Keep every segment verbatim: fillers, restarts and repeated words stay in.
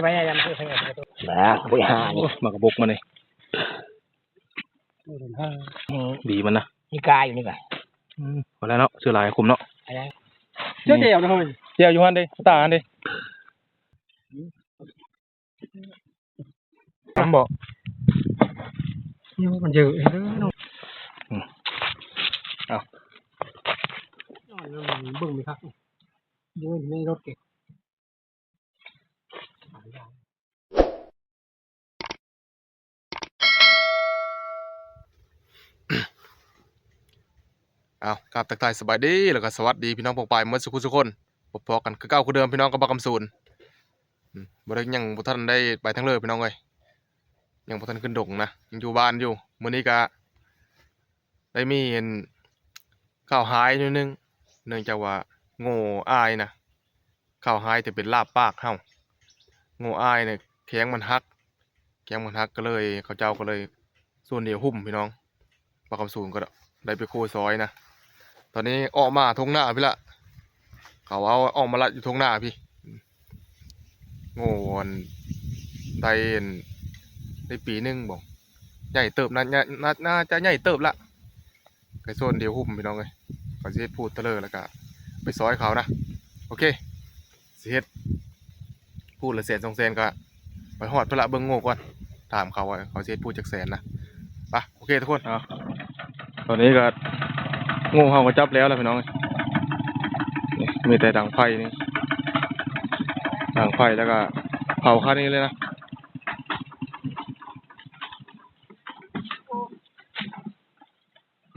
ไปยังไม่เคยเห็นตัว นะผู้หานี่ โอ้ย มากระบกมาเลย อืม บีมันนะ นี่กายอยู่นี่กะ อืม พอแล้วเนาะ ซื้อหลายคุ้มเนาะ อะไร เจ้าเดียวนะเฮ้ย เจ้าอยู่หันเด้ ตาหันเด้ ทำบ่ นี่มันเยอะเลยเนาะ อืม เอา นอนแล้วมันเบิ่งไม่คัก เดินในรถเก๋ง เอาครับ ทักทายสบายดี แล้วก็สวัสดีพี่น้องปองปายเมื่อสุขุสุคน พบกันคือเก่าคือเดิมพี่น้องกับบักคำศูนย์ อืม บ่ได้ ยังบ่ทันได้ไปทางเลยพี่น้องเอ้ย ยังบ่ทันขึ้นดงนะ ยังอยู่บ้านอยู่ มื้อนี้ก็ได้มีเห็นข่าวร้ายนิดนึง เนื่องจากว่าโง่อายนะ ข่าวร้ายแต่เป็นลาบปากเฮา โง่อายเนี่ยแข้งมันหัก แข้งมันหักก็เลย เขาเจ้าก็เลยส่วนเดียวหุ้มพี่น้อง บักคำศูนย์ก็ได้ไปโคซอยนะ ตอนนี้ออกมาทงหน้าพี่ละ เขาเอาออกมาลัดอยู่ทงหน้าพี่ โง่อันได้อันได้ปีหนึ่งบ่ ใหญ่เติบนะ น่า น่า น่าจะใหญ่เติบละ ไปโซนเดียวหุ้มพี่น้องเอ้ย เขาสิเฮ็ดพูดเทเลอร์แล้วก็ไปซอยเขานะ โอเค สิเฮ็ดพูดละแสนสองแสนก็ไปฮอดพุ้นละ เบิ่งโง่ก่อน ถามเขาว่าเขาสิเฮ็ดพูดจักแสนนะ ไป โอเคทุกคน อ่ะ ตอนนี้ก็โง่เฮาก็จับแล้วล่ะพี่น้อง นี่มีแต่ดังไฟนี่ ดังไฟแล้วก็เผาคานี้เลยนะ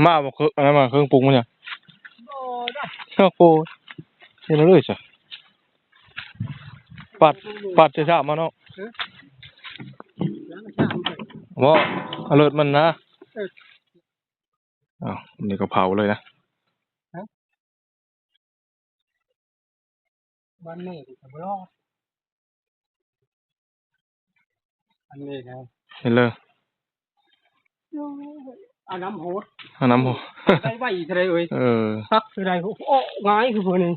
มาบ่ เครื่อง อันนั้นมา เครื่องปรุงมันเนี่ย บ่ได้ โอ้โห เห็นแล้วเลยจ้ะ ปัด ปัดใส่ชามมาเนาะ เออ ล้างชามไป บ่ เอาเลิศมันนะ เออ อ้าว นี่ก็เผาเลยนะ ฮะ วันนี้ก็บ่รอด อันนี้ไง เห็นเลย อันน้ำโหด อันน้ำโหด ไปไหวเท่าไรเอ้ย เออ พักเท่าไร โอ้ ง่ายคือพวกนี้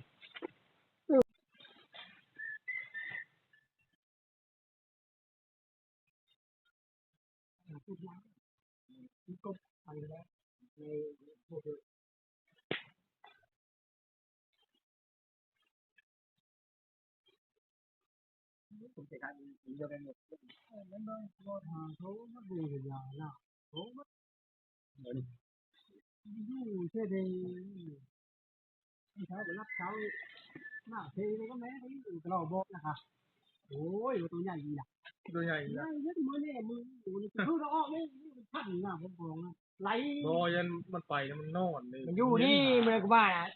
อยู่เฉยๆ เช้าก็รับเช้า หน้าเพลงเลยก็แม่ง ก็รอบอกนะคะ โอ้ย ตัวใหญ่ดีนะ ตัวใหญ่ดีนะ ใหญ่เยอะ มือเนี่ย มือ มือ คือเราออกไม่ มันพันหน้าผมบอกนะ ไหล บ่ ยันมันไปแล้วมันนอนเลย มันอยู่นี่ มันก็ว่านะ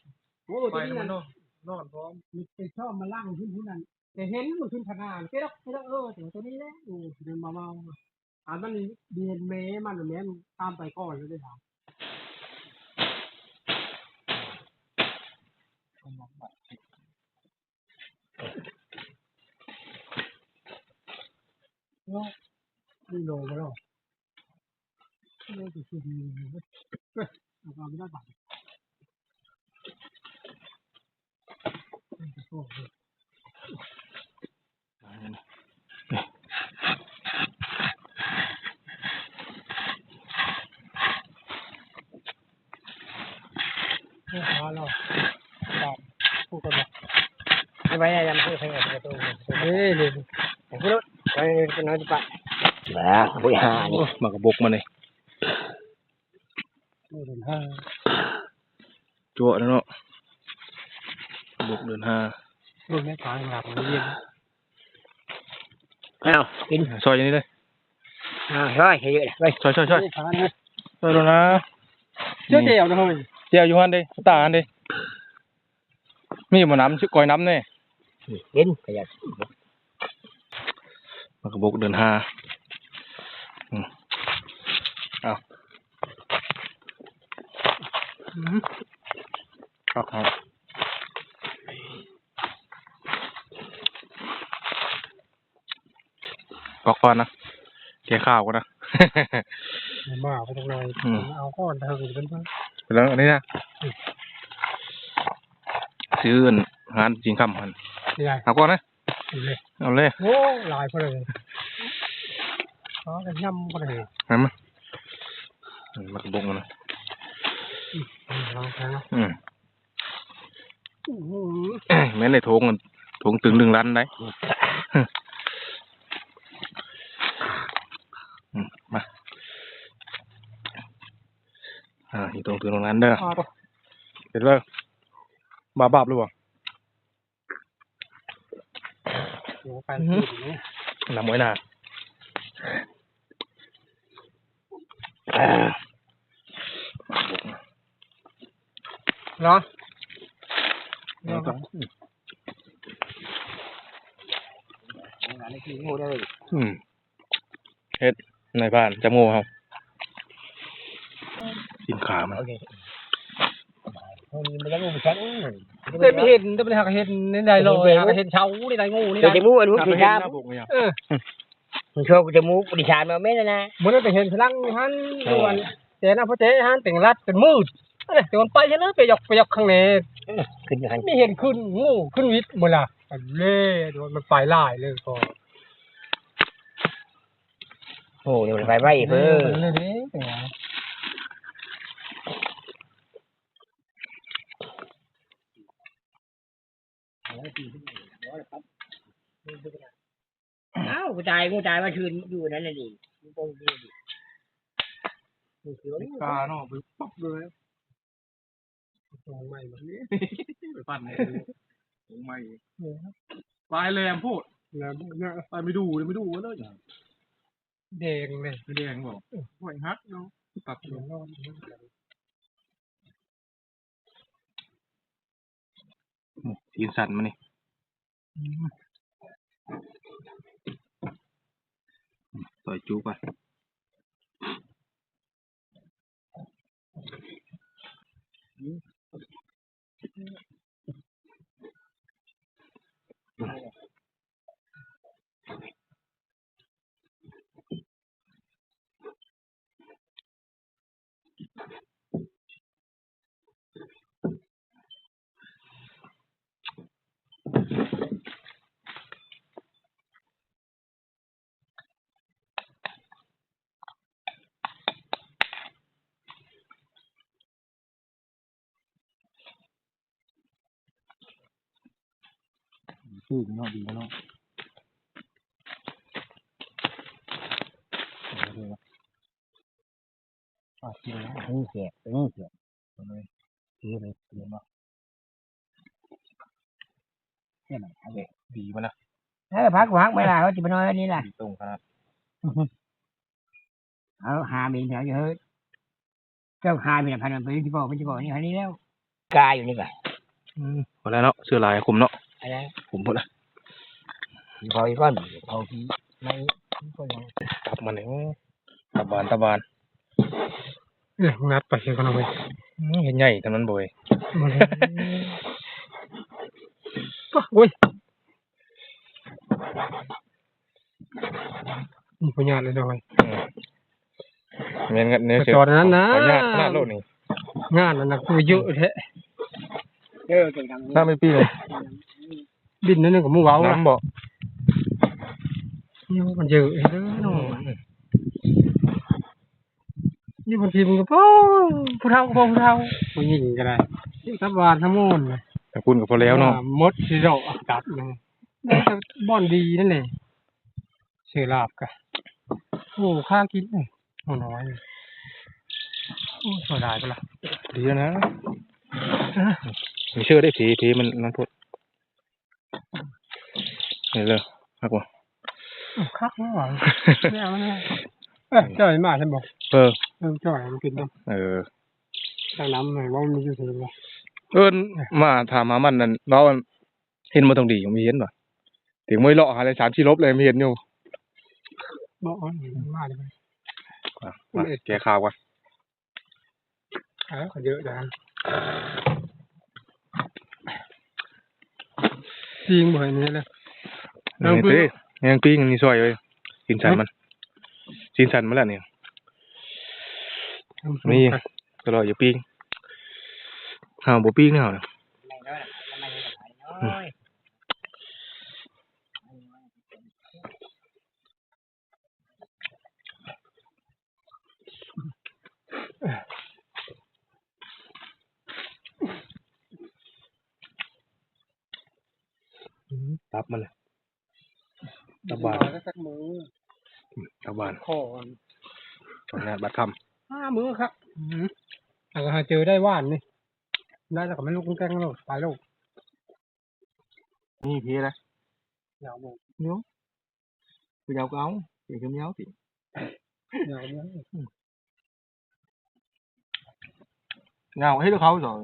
โอ้ ไป ตัวนี้ แล้วมันน นะ อน นอนพร้อม มันไปชอบมาล่างขึ้นผู้นั้น แต่เห็นมันขึ้นขนาด เจ๊ดอก เจ๊ดอก เออ แต่ตัวนี้แหละ โอ้ มันมาเมา อันมันเบียนแม่มัน แม่มันตามไปก่อนเลยเด้อครับ เนาะ นี่โลมาแล้ว โลจะสุดนี่เลย เฮ้ย เอาไปไม่ได้บาท ไม่หาเรา ตาม พูดกันมา ไม่ไหวอะ ยังพูดให้กับประตู เฮ้ย เดี๋ยว ผมพูด ไป ไปนอนดีกว่า มา โอ้ย หานี่ โอ้ย มากระบกมาเลย โอ้ย เดินห้าง จั่วแล้วเนาะ บกเดินห้า เบิ่งในทางหลับมันเย็น อ้าว กิน ซอยอย่างนี้เลย อ่า ซอยให้เยอะเลย ไป ซอย ซอย ซอย นี่ทานนะ ซอยแล้วนะ เจ้าเดียวนะเฮ้ย เจ้าอยู่หันเด้ ตาหันเด้ มีบ่น้ำ ชื่อก้อยน้ำเนี่ย กิน ขยัน มันกระบกเดินห้า อืม เอา อืม ครับ ครับ กอกก่อนนะ แกะข้าวก่อนนะ มาไปทางไหน อืม เอาก่อนเถอะ เดี๋ยวเพิ่น ไปแล้วอันนี้นะ อืม ซื้ออันงานจริงคำหัน นี่ไง เอาก่อนนะ เอาเลย เอาเลย โอ้ หลายพอเลย อ๋อ กันย่ำพอเลย เห็นไหม มันกระบงนะ อืม ลองแทงนะ อืม อื้อหือ แม่นในโถง โถงตึงหนึ่งล้านได้ อืม มา อ่า อีกโถงตึงหนึ่งล้านเด้อ อ่า เห็นเลย บาบาบหรือเปล่า โอ้ ไป อือหือ นำไว้หน้า เหรอ อืม อืม เฮ็ด นายพราน จับงูเฮา กินขามัน โอเค มันยังบ่ชัด แต่ไม่เห็น แต่ไม่หักเห็นในใดลอย หักเห็นเช้าในใดงูนี่ เดี๋ยว นะ จะมูอันพุทธ หัก พิ เห็น ธาม หน้าผมเนี่ย เออ มันชอบจะมูปฏิชานมาแม่นนะ มันไปเห็นพลังหัน เออ ด่วน แต่นะพ่อเจ๊หันเป็นรัดเป็นมืด เอ้ย แต่มันไปใช่ไหม ไปยก ไปยกข้างใน เออ ขึ้นหัน ไม่เห็นขึ้น งูขึ้นวิทย์หมดละ เล่ มันไปหลายเลยก็ โอ้ เดี๋ยวมันไปไวเพิ่น เออ มันเลยเด้ อ้าว กูตาย กูตายมาคืนอยู่นั่นน่ะดิ มันคงดีดิ มันเขียว กาเนาะ ไปปั๊บเลย ตรงใหม่มา ไปปั่นเลย ตรงใหม่ เออ ปลายแหลมโพด แหลมโพดเนี่ย ไปไม่ดูเลย ไม่ดูเลย แดงเลย แดงบอก ห้อยหักเนาะ ตัดอยู่ อืม สีสันมันนี่ อืม ซอยจุ๊ไป ชื่อเนาะ ดีเนาะ อ่ะ กินเลย นี่เสีย นี่เสีย เอาเลย กินเลย กินเลยเนาะ เนี่ยนะ เอาเลย ดีมันนะ เออ พัก พักไม่ได้ เขาจะไปนอนอันนี้ล่ะ ดีตรงขนาด เอาหาเมนแถวอยู่เฮ้ย เจ้าหาเมนพันมันเป็นที่บอก เป็นที่บอกนี่ อันนี้แล้ว กาอยู่นี่ก่อน อืม พอแล้วเนาะ เสื้อลายคลุมเนาะ อะไร คลุมหมดละ พออีกก้อน พอพี่ ไม่ ไม่ค่อยยัง ตับมันเนี่ย ตับหวาน ตับหวาน เอ้ย งัดไปเสียก่อนเอาไว้ อืม เห็นใหญ่เท่านั้นบ่อย มัน โอ้ย มีพยานเลยด้วย อืม แม่นงัดเนี่ย กระจอดอันนั้นนะ ขออนุญาตขนาดโลดนี่ งานอันนั้นคือเยอะแท้ เออ เก่งจัง น้ำไม่ปี้เลย บินนั่นนึงกับหมู่เว้านะ น้ำบ่ นี่มันเยอะเด้อเนาะ อืม นี่บางทีมันก็ โอ้ ผู้เฒ่าก็บ่ผู้เฒ่า ผู้หญิงก็ได้ นี่ตับหวานทั้งหมดเลย แต่คุณก็พอแล้วเนาะ อ่า มดสิดอกตับเลย ได้แต่บ่อนดีนั่นแหละ เสือลาบกะ โอ้ ค่ากินเลย โอ้ น้อย โอ้ เสียดายไปละ ดีแล้วนะ มีเชื่อได้ผี ผีมันนั่นพุด นี่เลย ครับผม อืม คักมากหวัง เนี่ยมันเนี่ย เอ้ย จ่อยมาใช่บ่ เออ เออ จ่อยมันกินเนาะ เออ ทางน้ำหน่อยว่ามันอยู่ที่ไหน เอิ้นมาถามหามันนั่น เราเห็นบ่ต้องดี มีเห็นบ่ ถึงไม่เลาะหาเลย สามสี่ลบเลย มีเห็นอยู่ บ่ อ๋อ มาเลย อ่ะ มาแก้ข่าวก่อน เออ เยอะจัง ปิ้งบ่อยนี่เลย นี่ เอาปิ้ง เต้ ยังปิ้งอันนี้ซอยเลย ชิ้นสันมัน ชิ้นสันมันแล้วเนี่ย เอาปิ้ง นี่ ไป ตลอดอย่าปิ้ง ห้ามบ่ปิ้งเนี่ย อืม อืม ตับมันน่ะ ตับหวาน กินหวานก็สักมื้อ อืม ตับหวาน ขอ ขออนุญาตบัดคำ ห้ามื้อครับ อืม แล้วก็หาเจอได้หวานนี่ ได้แล้วก็ไม่ลูกแกงแล้ว ไปแล้ว นี่เพี้ยนะ ยาวบ่ เนาะ ไปยาวก็เอา เดี๋ยวจะไม่เอาสิ ยาวบ่ อืม เงาให้เขาสอน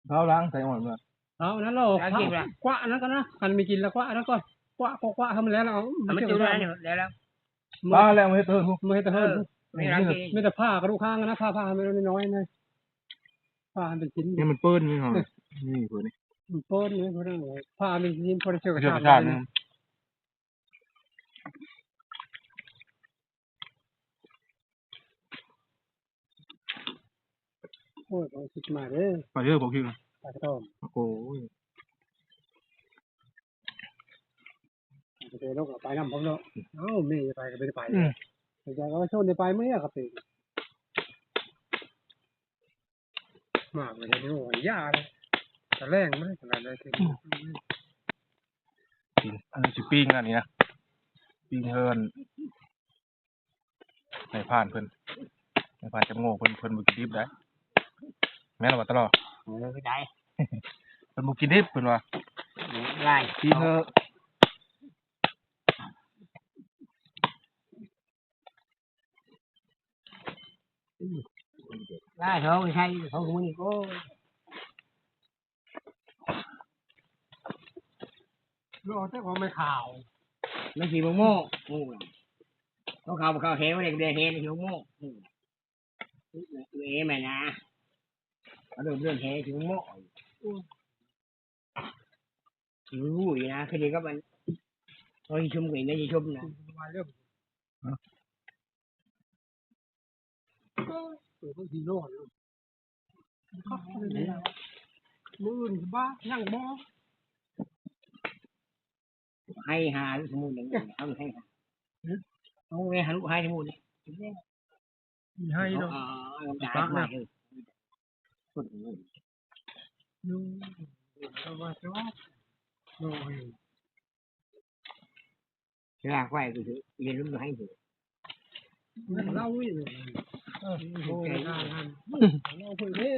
เขาล้างใส่อ่อนมา เอานั่นเหรอ ล้างกินไปละ กวาดอันนั้นก่อนนะ คันมีกินแล้วกวาดอันนั้นก่อน กวาด กวาด กวาดให้มันแล้ว เอา เอามา ไม่เจอ จุ่มไว้ แล้ว นี่หมดแล้ว แล้ว มาแล้ว ไม่เห็นเติม ไม่เห็นเติม เออ ไม่ล้างกิน มีแต่ผ้ากระดูกข้างนะ ผ้า ผ้ามันน้อยๆ นะ ผ้ามันเป็นชิ้น นี่มันเปิ้ลนี่หรอ นี่เปิ้ลนี่ มันเปิ้ลนี่ เปิ้ลนี่ ผ้ามันเป็นชิ้น พอได้เจอกับ เจอกับ ชาติ ชาติ นะ โอ้ย เอาสิมาเด้อ ไปเด้อ บอกคิวนะ ไปกระท่อม โอ้ย ไปเด้อ ลูก ไปนำผมเนาะ เอ้า แม่จะไปก็ไม่ได้ไป อืม แต่ก็ชวนได้ไปมื้อนี้ครับพี่ มากเลย โอ้ย ยาเลย ตะแลงมันขนาดไหน อืม ปิ้ง อันนี้สิปิ้งอันนี้นะ ปิ้งเฮิร์น นายพรานเพิ่น นายพรานจำโง่เพิ่น เพิ่นบ่กินดิบได้ แม่นบ่ตลอด เออ ได้ เพิ่นบ่กินดิบเพิ่นว่า ได้ ปิ้งเฮิร์น ได้ เขาใช้ เขาคงนี่ โอ้ย รอแต่ของไม่ขาว ไม่สีม่วงโม่ โอ้ย เขาขาว เขาแห้ง ไม่ได้เดือดแห้ง สีม่วงโม่ โอ้ย เอ้ย แม่นะ เขาเดินเดินแห้ง สีม่วงโม่ โอ้ย รู้อยู่นะ คือเดี๋ยวก็มัน เขาจะชมกันนะ จะชมนะ มาเริ่ม เออ เปิดบางทีนอน มื้ออื่นบ้า ยังบ่ ให้หาลูกสมุนหนึ่ง เอาให้หา เอาแม่หาลูกให้สมุนเนี่ย มีให้เนาะ อ่า เอา ปากนะ เออ คนอื่น อยู่ เอามาจ้ะ โอ้ย ลากไว้ก็คือเรียนรู้ให้เถอะ เล่าอีกเลย เออ โอ้ย เล่าเพิ่นเด้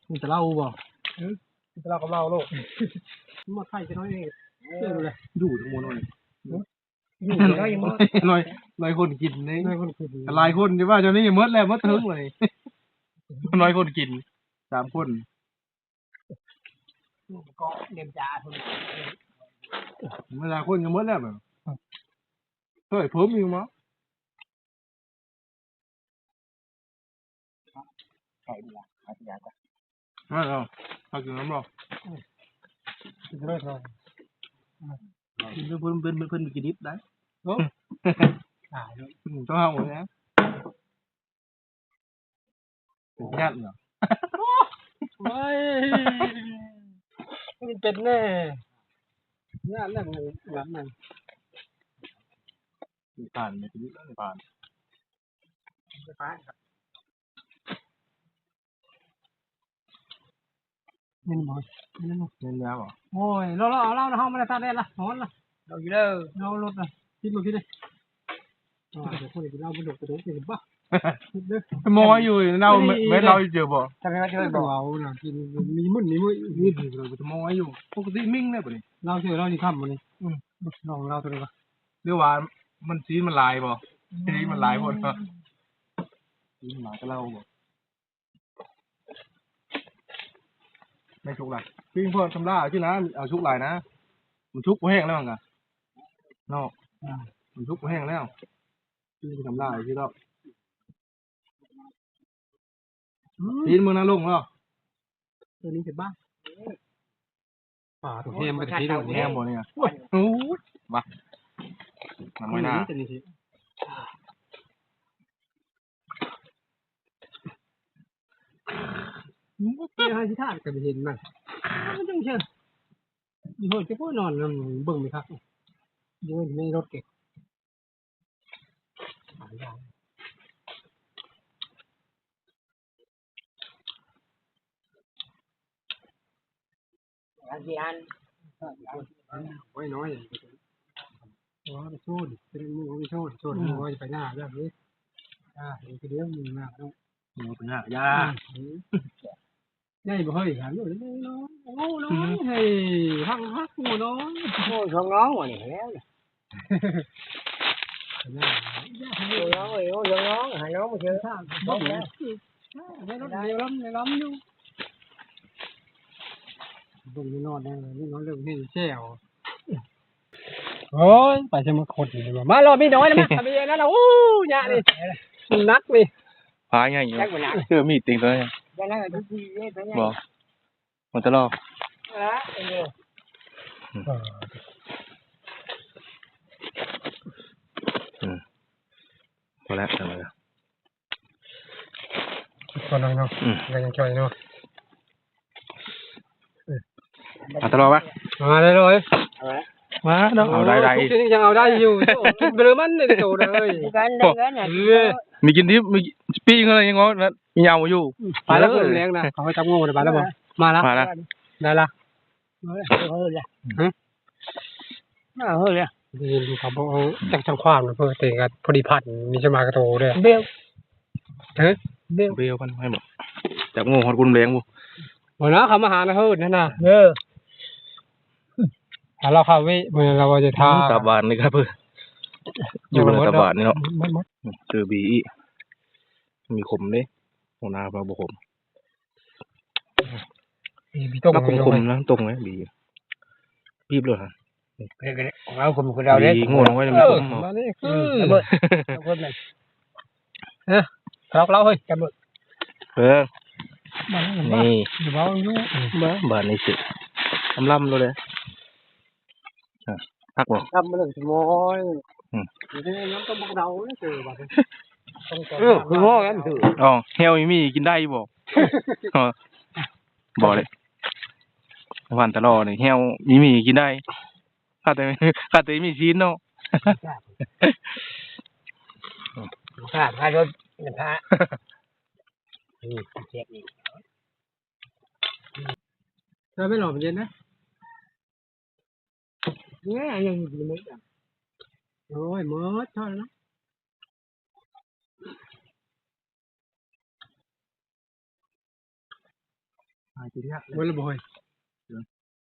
มีแต่เหล้าบ่ เออ มีแต่เหล้ากับเหล้าโลก มาไข่จะน้อยเอง เออ เลย อยู่ทั้งหมดเลย อยู่แล้วยังบ่ น้อย น้อยคนกินนี่ น้อยคนกิน หลายคนที่ว่าเจ้านี่หมดแล้ว หมดเถิงเลย น้อยคนกิน สามคน ก็เล่มจ่าคน เวลาคนยังหมดแล้วแบบ เฮ้ย เพิ่มอีกมั้ง ไข่ดีละ ไข่ดีละ มาแล้ว เอากินน้ำบ่ กินเลยครับ กินเพิ่น เพิ่น เพิ่น เพิ่นกินดิบได้ โอ้ ตายแล้ว อืม ต้องเอาหมดนะ เป็นญาติเหรอ โอ้ย มันเป็นแน่ ญาตินั่งหลังนั่ง ผ่านไม่ถึงผ่าน เงินบ่ เงินบ่ เงินแล้วเหรอ โอ้ย เรา เราเอาเหล้านะ เฮามาได้ตาแดดละ ฮ้อนละ เราอยู่เด้อ เราลดละ คิดบ่คิดเลย อ่า เดี๋ยวคนกินเหล้ามันดกกระโดดกินบ้า คิดเด้อ มอยอยู่ เหล้า ไม่ ไม่เหล้าอยู่เจอบ่ ทำไมมาเจอบ่ เราน่ะ กินมีมึนมีมึน นี่เราจะมอยอยู่ ปกติมิ่งได้ปะนี่ เหล้าเจอเหล้าที่ค่ำบ่นี่ อืม ลองเหล้าตัวนี้ปะ หรือว่ามันสีมันหลายบ่ สีมันหลายคนปะ สีมันหลายก็เหล้าบ่ ไม่ชุกละ ปิ้งพอชำระเอาที่นะ เอาชุกหลายนะ มันชุกบ่แห้งแล้วมันกะ เนาะ อ่า มันชุกบ่แห้งแล้ว ปิ้งชำระเอาที่แล้ว อืม ตีนมึงนะลุงเนาะ ตัวนี้เห็นปะ ปลาตัวแห้งไปทีเดียว แห้งบ่เนี่ย โอ้ย โอ้ย มา น้ำมันหน้า อืม ตัวนี้สิ เดี๋ยวให้ที่ท่านก็ไปเห็นมัน มันจังเชิญ อยู่ห้องจะพ่อนอนนำเบิ่งไหมครับ อยู่ในรถเก๋ง หลายอย่าง หลายอย่าง ไว้น้อย ว่าไปโซนเป็นหมู่ไปโซนโซนหมู่ว่าจะไปหน้าแบบนี้อ่าเห็นทีเดียวมีมากเนาะ หมู่เป็นหน้าย่า ใหญ่บ่เฮ้ยครับโอ้น้อยเฮ้ยพังพักหมู่น้อย โอ้ช่องน้องวันนี้แล้วช่องน้องเอ้ยโอ้ช่องน้องหาน้องมาเจอ ในรถในลำในลำอยู่เบิ่งนี่นอนได้นี่นอนเรื่องนี่แซวโอ้ยไปจะมาขดอยู่เลยว่ะมารอบนี้น้อยนะมาทำยังไงนั่นน่ะโอ้ยยะนี่มันหนักนี่ พาใหญ่อยู่ แจ็คบ่หนัก เจอมีดติงตัวนี้ อย่างนั้นก็ดีๆเอ้ยไปไง บ่ มันตะลอก เออเออ อืม พอแล้ว ทำไมล่ะ ก่อนหน่อยเนาะ อืม ยังยังจ่อยเนาะ เอาตะลอกปะ มาได้เลย มาเนาะ เอาได้ได้ ทุกชนิดยังเอาได้อยู่ โอ้กินไปเลยมันเนี่ยโตเลย กันเลยนะ เออ มีกินดิบ มีปิ้งอะไรยังงอนะ มีเอาอยู่ ไปแล้วคนแรงนะ เขาไปจับงูเลย ไปแล้วบ่ มาแล้ว มาแล้ว ได้ละ เออเลย ฮะ เออเลย นี่เขาบอกว่าจากทางความนะเพื่อเตะกันพอดีพัน มีสมากระโตด้วย เบล ฮะ เบล เบลมันให้หมด จับงูฮอดกุนแรงบุ บ่นะ เขามาหานะเฮ้ยนั่นน่ะ เออ หาเราคาเว่มื้อนั้นเราว่าจะทา อืม ตาบานนี่ครับเพิ่น อยู่ในตาบานนี่เนาะ มันหมด เจอบีอีก มีขมเด้ หัวหน้าเราบ่ขม มีต้ม แล้วขมๆนะ ต้มไงบี ปี๊บเลยฮะ เฮ็ดกันเนี่ยของเราคนคือเราเด้ บีโง่น้อยนะ เออ มีต้มเหรอ มานี่ อืม อืม ระเบิด ระเบิดนั่น เออ ทะเลาะเราเฮ้ย ระเบิด เออ มานี่ นี่ เดี๋ยวเว้าอยู่ บ้า บ้านนี้สิ ลำๆเลย อ่ะ พักบ่ ลำมาเลย โอ้ย อืม เดี๋ยวนี้น้ำต้มบักเดาเนี่ยเจอว่ะ เออ คือง้อกันเถอะ อ๋อ แฮวมีกินได้บ่ อ๋อ บ่เลย หวานตะลอนี่ แฮวมีมีกินได้ ข้าแต่ ข้าแต่มีซีนเนาะ ข้าพาโดน พา อืม เจ็บอีก เธอไม่หลอกเย็นนะ เนี่ย ยังอยู่ในนี้อ่ะ โอ้ย หมดเท่านั้นนะ หายไปเนี่ย เว้ยละบ่อย เดี๋ยว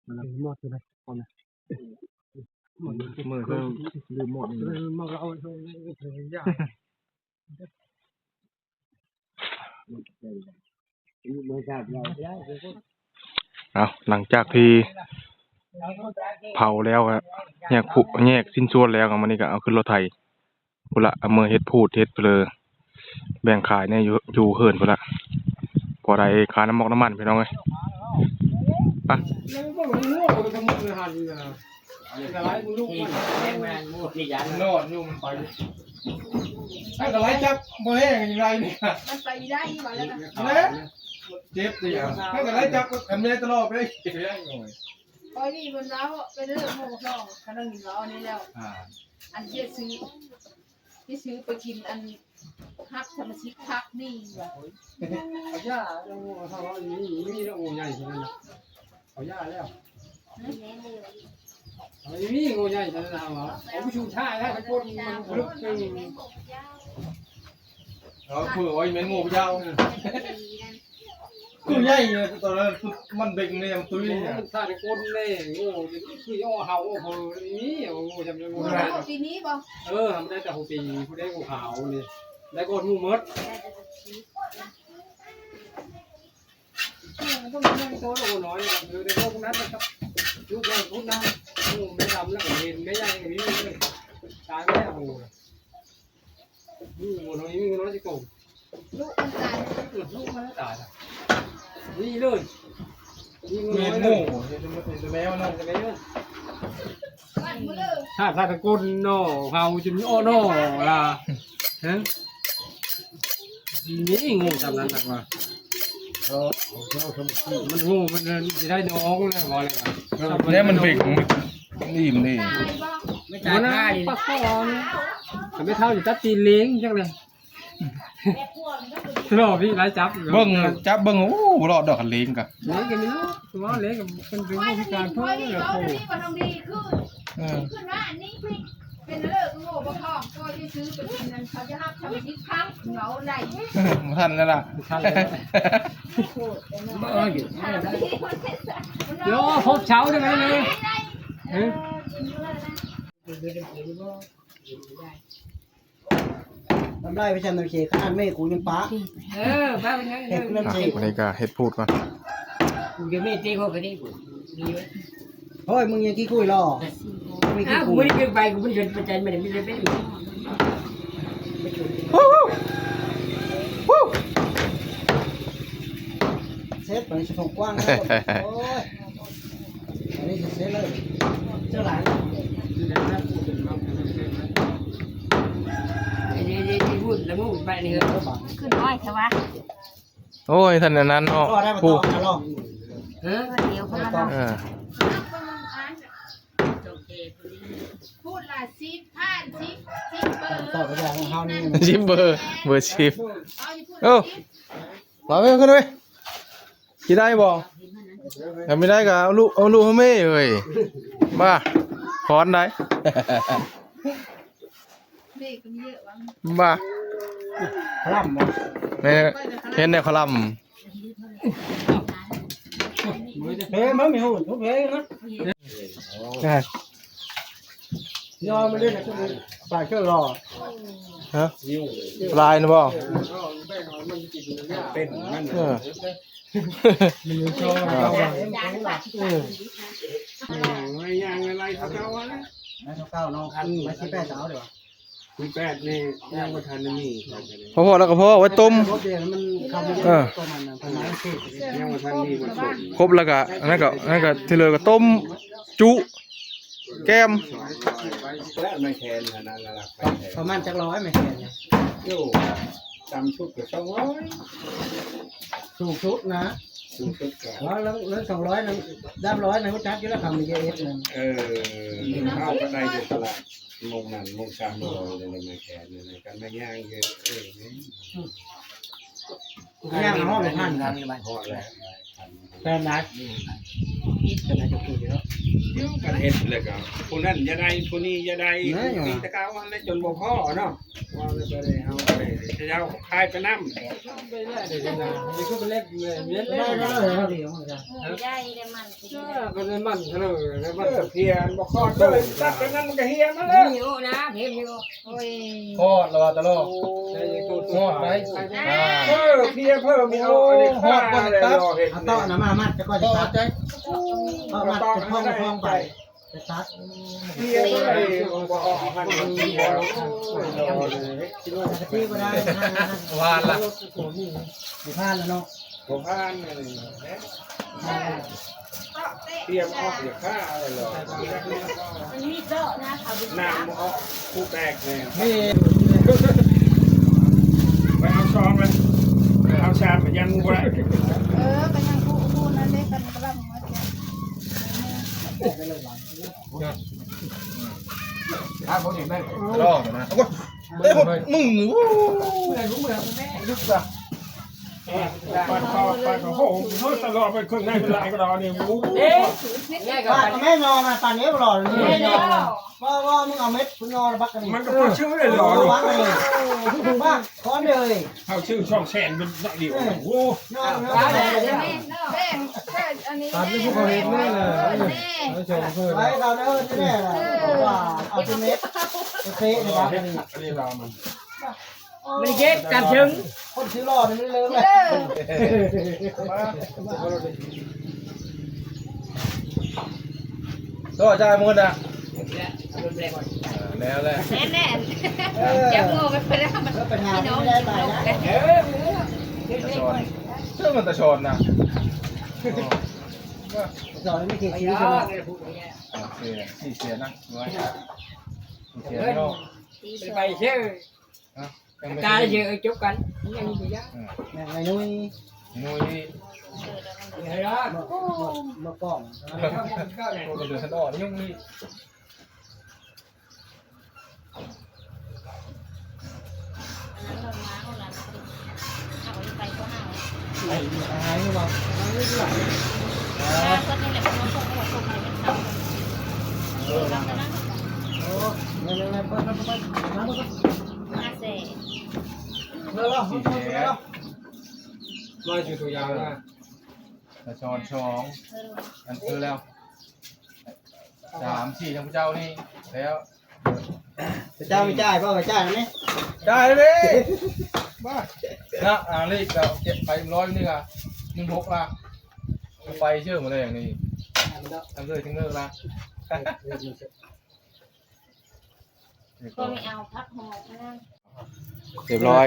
มันละ หมดเลยนะ เอานะ หมดเลย มือเพิ่ม ลืมหมดเลย เออ หมดแล้ว เอาไว้ เอาไว้ เอาไว้ เอาไว้ เอา หลังจากที่เผาแล้วอะ แยกผุ แยกชิ้นส่วนแล้วอะ มื้อนี้ก็เอาขึ้นรถไถ พุ้นละ เอามือเฮ็ดพูดเฮ็ดเปลือ แบ่งขายเนี่ยอยู่ อยู่เฮือนพุ้นละ พอได้ค่าน้ำมอกน้ำมันพี่น้องเอ้ย ไป นอนอยู่มันไป ให้กับไล่จับบ่แห้งยังไงเนี่ย มันไปได้อยู่แล้วนะ เนี่ย เจ็บเลยอ่ะ ให้กับไล่จับกับแม่ตลอดเลย คอยนี่มันเล่าเป็นเรื่องโมกสองขนมเล่านี่แล้ว อ่า อันเจ๊ซื้อ ที่ซื้อไปกินอันฮักสมาชิกพักนี่ว่ะ เอาย่า เอางูเขาเอาอย่างนี้ มีแล้วงูใหญ่ขนาดนั้น เอาย่าแล้ว เอาอย่างนี้งูใหญ่ขนาดนั้นเหรอ เอาผู้ชูชาติแล้ว ไปปล้นมันลึกไป เออ เผื่อไว้แม่นงูพะเยา คือใหญ่เนี่ย ตอนนั้นมันเบ่งเนี่ย มันตุ้ยเนี่ย มันฆ่าแต่คนแน่ งูนี่คือย่อเห่า โอ้โห นี่ โอ้โห จำได้ งู งู เห่าปีนี้บ่ เออ ทำได้แต่หัวปี ผู้ได้หัวขาวนี่ ได้โกนหมู่หมด พวกมันก็มีเรื่องโตโตน้อยนะ เออ ในพวกนั้นนะครับ ลูกแม่พวกนั้น โอ้ แม่ดำแล้วก็เห็นแม่ใหญ่ก็มีเลย ตายแม่ โอ้โห นี่หมดเลย นี่หมดเลย ลูกมันตาย เออ ลูกมันตายอะ นี่เลย นี่หมดเลย แม่หมู เห็นแม่มัน แต่แม่มัน ถ้าถ้าตะโกนหน่อ เฮาจนอ้อหน่อล่ะ ฮะ นี่งูจำนั้นหนักว่า เออ มันงู มันจะได้น้องแล้ว ว่าอะไรวะ เนี่ยมันเบ่ง มันอิ่มดี ไม่จ่ายค่าเลย ปลาคอเนี่ย แต่ไม่เท่าอยู่ตัดตีนเล้งจังเลย รอพี่ไล่จับ เบิ่งจับเบิ่ง โอ้ บ่รอดดอกคันเลงกะ เลงก็มีเนาะ ตัวเลงก็เป็นเป็นผู้พิการเพิ่มเลย โอ้ เออ ขึ้นว่าอันนี้พี่เป็นเลิกโง่บ่พอ ก็ได้ซื้อไปกินนั่น เขาจะรับทำสิบครั้ง เหงาได้ บ่ทันแล้วล่ะ บ่ทันแล้ว เดี๋ยวพบเช้าได้ไหมเนี่ย เออ ทำไรไปฉันโอเค ขนาดแม่กูยังปะ เออ บ้าไปนั่ง เห็ดนั่น อ่ะ สิ วันนี้ก็เฮ็ดพูดก่อน กูจะไม่ตีเขาก็ได้ กูมีไว้ โอ้ย มึงยังขี้คุยหรอ ไม่ขี้ อ้าว กู คุย ไม่ได้เกินไป กูไม่ได้เกินไปใจมันไม่ได้เป็น ฮู้ ฮู้ เซฟไปสมองกว้างแล้ว โอ้ย อันนี้จะเสียเลย เจ้าหลาน ไอ้นี่ นี่ นี่พูดแล้วมึงไปนี่เหรอ ขึ้นน้อยแท้วะ โอ้ย ท่านอันนั้นเนาะ ก็ได้มา ผู้ ต่อมาลอง เออ เดี๋ยวเขามาลอง เออ พูดละสิบพัน สิบ สิบเบอร์ ต่อไปอย่างของเขานี่ สิบเบอร์ เบอร์สิบ เอาอยู่พูด โอ้ สิบ มาเว้ย ขึ้นเว้ย สิได้บ่ ถ้าบ่ได้ก็เอาลูก เอาลูกให้แม่เว้ย มา ขอนได้ เบรกมันเยอะวะ มา คลำบ่ แม่ เห็นในคลำ เฮ้ย มันมีหูทุกเพลงนะ อ่ะ ยอมไม่ได้นะ ฝ่ายเครื่องรอ ฮะ ลายนะบ่ เป็นมัน เออ มันอยู่ช่อง อ่า เออ ไม่ย่างอะไรเขาเจ้านะ แล้วเก้าเนาะ อัน ไม่ใช่แป้งสาวเดี๋ยว คุณแปดนี่ยังบ่ทันได้มี พอๆ แล้วก็พอไว้ต้ม รถเดียวมันคำ เออ ประมาณนั้น ประมาณสิบ ยังบ่ทันมีมาส่ง ครบแล้วก็ อันนั้นก็ อันนั้นก็ที่เหลือก็ต้ม จุ แกม แล้วไม่แทนนะ นั่นละหลักไม่แทน ประมาณจักร้อยไม่แทนเนี่ย โย่ ต่ำสุดก็สองร้อย สูงสุดนะ สูงสุดก็ แล้ว แล้ว แล้วสองร้อยนะ ด้านร้อยนะ รู้จักอยู่แล้ว ทำเอเอสนั่น เออ เข้าก็ได้อยู่ตลาด โมงนั้น โมงสามโมงเลย ไม่แทนเลย กันไม่ย่างเยอะ เออ ย่างห้องพัน พอแล้ว แปดหลัก อืม เป็นอะไรจะกินเยอะ เดี๋ยวกันเฮ็ดแล้วก็ผู้นั้นอย่าได้ ผู้นี้อย่าได้ นั่นไง ผู้นี้ตะกาวอันนั้นจนบ่พอเนาะ ว่าแล้วก็ได้เอาไปเจ้าขายไปนำ ไปเรื่อยเดี๋ยวนะ นี่ก็ไปเล่นเล่นเล่น ได้แล้วเหรอ เดี๋ยวมันจะ โอ้ย ได้เลยมัน เออ ก็เลยมันเถอะเลย แล้วมัน เออ เพียนบ่คอดเลย ตัดไปนั่นมันก็เหี่ยมาแล้ว มีโอ้นะ เห็นอยู่ โอ้ย ทอดแล้วว่าตะลอ โอ้ ทอดไป อ่า เออ เพียเพิ่มมีเอาอันนี้ ทอดก่อน ฆ่าเลย ตัด รอเห็น เอาต่อนะ มามัดจะก่อนจะตัด ต่อใจ เอามัดจะพองพองไป จะตัด เพียเพิ่มบ่ออกหัน ตีก็ได้ หวานละ สิพลาดแล้วเนาะ บ่ผ่านเลยนะ เตรียมออกอย่าฆ่าอะไรหรอก มันมีเจาะนะ เอาไป น้ำออก ผู้แตกเลย นี่ ไปเอาซองเลย เอาชามไปยังบ่ได้ เออ ไปยังผู้ผู้นั่นเลย กันกำลังมาเจอ ถ้าผมเห็นได้ รอดนะ เอ้ย มึง โอ้ย เมื่อย เมื่อย เมื่อย ลึกอะ ปาดคอ ปาดคอ โอ้โห เฮ้ย ตลอดไปเครื่องในเป็นหลายกระดอนนี่ โอ้โห เอ๊ะ ง่ายกว่า ปาดแม่นอนมา ปาดนี้บ่หล่อเลย แม่นอน ว่า ว่ามึงเอาเม็ด มึงนอนบักกันนี่ มันก็พอชื่อเลยเหรอ เออ บักกันนี่ บ้า ขอเลย เขาชื่อช่องแสนเป็นหน่อยเดียว เออ โอ้โห นอน นอน แม่นเนาะ แม่น อันนี้ ตัดไม่พูดเขาเห็นแม่เลย เออ แม่ เอาชมเพื่อน ไว้เราเด้อ นี่แหละ เออ ว่าเอาเป็นเม็ด เตะในบักกันนี่ อันนี้เรามัน มันเย็บกันถึง คนซื้อหล่อนี่ไม่เลิกเลย เออ ก็จ่ายหมดอ่ะ แล้วแหละ แน่นแน่น เออ จับมือไปไปแล้วมัน ก็ไปหา พี่น้อง ไม่ได้ไปนะ กินนกกัน เออ ตะชอน เชื่อมันตะชอนนะ สอนไม่เก่งชีวิตใช่ไหม โอเค สี่เสียนะ ร้อย สี่เสียเนาะ ไปเชื่อ ฮะ ยังไม่ กายเยอะจบกัน ยังมีอยู่ยะ อืม แม่งไอ้นุ้ย นุ้ย เดี๋ยวนะ เมื่อ เมื่อ เมื่อก่อน พวกกระเดือนอ่อนยังมี อันนั้นเรามาของเรา เอา ไอ้หายหรือเปล่า เออ คนนี้แหละ คนนี้แหละ คนนี้แหละ คนนี้แหละ เออ เออ เออ เออ เออ มาเซ่ เออ เออ เออ ร้อยจุดตัวยาวนะ กระชอนสอง เออ อันเออแล้ว สามสี่ ทางพระเจ้านี่ แล้ว พระเจ้าไม่จ่าย พ่อไม่จ่ายไหม จ่ายเลย บ้า นะ อ่า เลขเราเก็บไปร้อยหนึ่งอ่ะ หนึ่งหกละ ไปเชื่อมาเลยอย่างนี้ ทำเลยถึงเลิกละ ก็ไม่เอาพักหอมนะ เรียบร้อย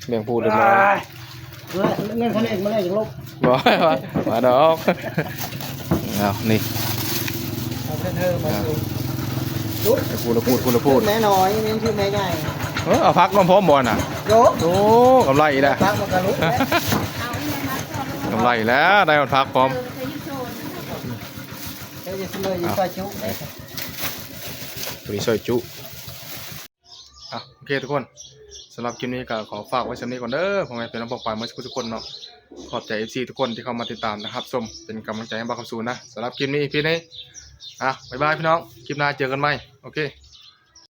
เลี้ยงผู้เรียบร้อย เงินเงินคะแนนมาเลยอย่างลบ บอกว่า มาดอก เอานี่ เอาเธอมาดู พูดละพูด พูดละพูด แม่น้อย นี่คือแม่ใหญ่ เออ เอาพักมาพร้อมบอลน่ะ โยก โอ้ กำไรอีกแล้ว พักมันกระลุกแล้ว กำไรอีกแล้ว ได้มันพักพร้อม เออ จะยืดโซน เดี๋ยวจะเสนออยู่ซอยจุ ตัวนี้ซอยจุ อ่ะ โอเคทุกคน สำหรับคลิปนี้ก็ขอฝากไว้ส่ำนี้ก่อนเด้อ พ่อแม่พี่น้องป้องปายเมื่อสักครู่ทุกคนเนาะ ขอบใจ เอฟซี ทุกคนที่เข้ามาติดตามนะครับ ชม เป็นกำลังใจให้บ่าวคำสูนนะ สำหรับคลิปนี้ อีพีนี้ อ่ะ บ๊ายบายพี่น้อง คลิปหน้าเจอกันใหม่ โอเค